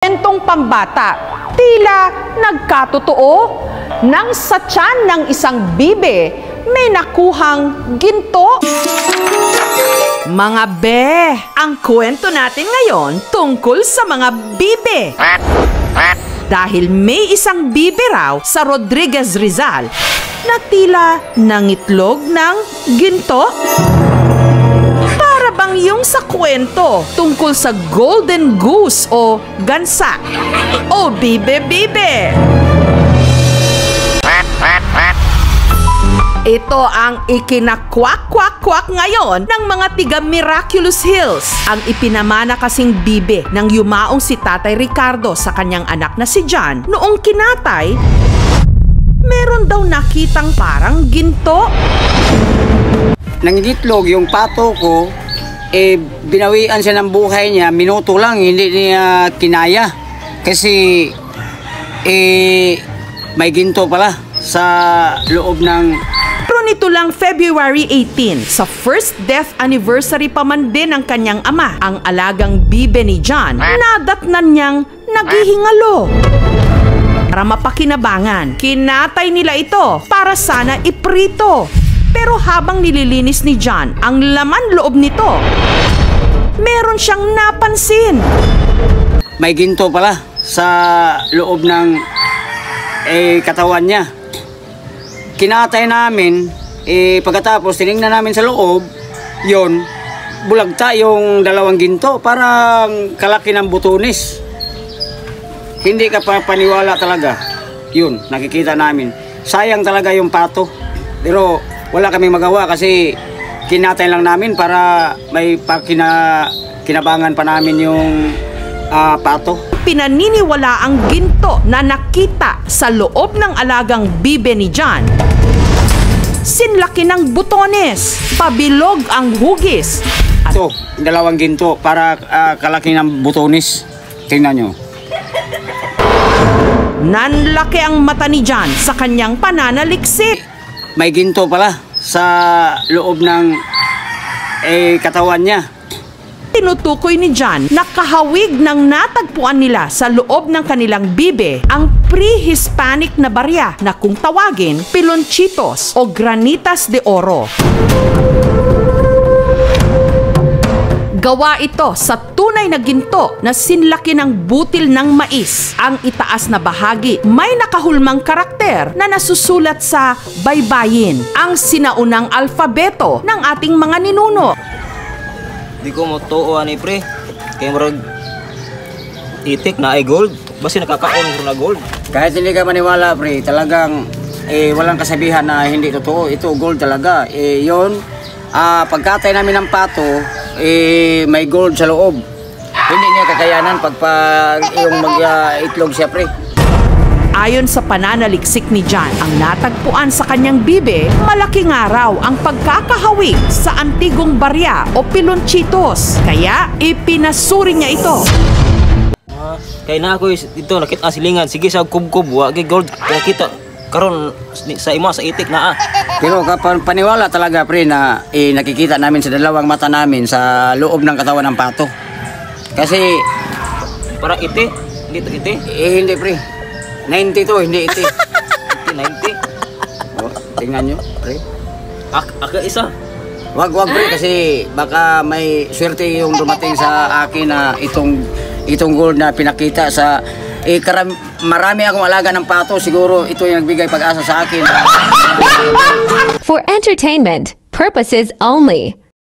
Kwentong pambata, tila nagkatotoo nang sa tiyan ng isang bibe may nakuhang ginto. Mga be, ang kwento natin ngayon tungkol sa mga bibe. Dahil may isang bibe raw sa Rodriguez, Rizal na tila nangitlog ng ginto. Para bang yung sa kwento tungkol sa golden goose o gansa. O bibe-bibe. Ito ang ikinakwak-kwak-kwak ngayon ng mga tiga Miraculous Hills. Ang ipinamana kasing bibe ng yumaong si Tatay Ricardo sa kanyang anak na si John noong kinatay, meron daw nakitang parang ginto. Nangingitlog yung pato ko, eh, binawian siya ng buhay niya, minuto lang, hindi niya kinaya. Kasi, eh, may ginto pala sa loob ng Pero nito lang February 18, sa first death anniversary pa man din ng kanyang ama, ang alagang bibe ni John, nadatnan niyang naghihingalo. Para mapakinabangan, kinatay nila ito para sana iprito. Pero habang nililinis ni John ang laman loob nito, meron siyang napansin. May ginto pala sa loob ng eh, katawan niya. Kinatay namin, eh, pagkatapos tinignan namin sa loob, yon bulagta yung dalawang ginto, parang kalaki ng butunis. Hindi ka pa paniwala talaga. Yun, nakikita namin. Sayang talaga yung pato. Pero wala kaming magawa kasi kinatay lang namin para may kinabangan pa namin yung pato. Pinaniniwala ang ginto na nakita sa loob ng alagang bibe ni John, sinlaki ng butones, pabilog ang hugis. At Ito, dalawang ginto para kalaki ng butones. Tingnan nyo. Nanlaki ang mata ni John sa kanyang pananaliksik. May ginto pala sa loob ng eh, katawan niya. Tinutukoy ni John na kahawig ng natagpuan nila sa loob ng kanilang bibe ang pre-Hispanic na barya na kung tawagin pilonchitos o granitas de oro. Gawa ito sa tunay na ginto na sinlaki ng butil ng mais. Ang itaas na bahagi may nakahulmang karakter na nasusulat sa baybayin, ang sinaunang alfabeto ng ating mga ninuno. Di ko mo tuo ani, pre. Kay murag itik na ay gold. Basta nakakaon na gold. Kahit hindi ka maniwala, pre, talagang eh, walang kasabihan na hindi totoo. Ito, gold talaga. Eh, yun, pagkatay namin ng pato, eh, may gold sa loob. Hindi niya kakayanan pag yung mag-itlog siya, pre. Ayon sa pananaliksik ni John, ang natagpuan sa kanyang bibe, malaking araw ang pagkakahawig sa antigong barya o pilonchitos. Kaya ipinasuri niya ito. Kay na ako dito nakita silingan sige sa kubkob wa gyud gold nakita karon sa ima sa itik naa. Pero kapag paniwala talaga, pre, na eh, nakikita namin sa dalawang mata namin sa loob ng katawan ng pato. Kasi Para iti, hindi to iti. Eh, hindi, pre. 92, hindi iti. Iti 90. Oh, tingnan nyo, pre. Ak isa. Wag, wag, pre, kasi baka may swerte yung dumating sa akin na itong gold na pinakita sa eh, marami akong alaga ng pato, siguro ito yung nagbigay pag-asa sa akin. For entertainment purposes only.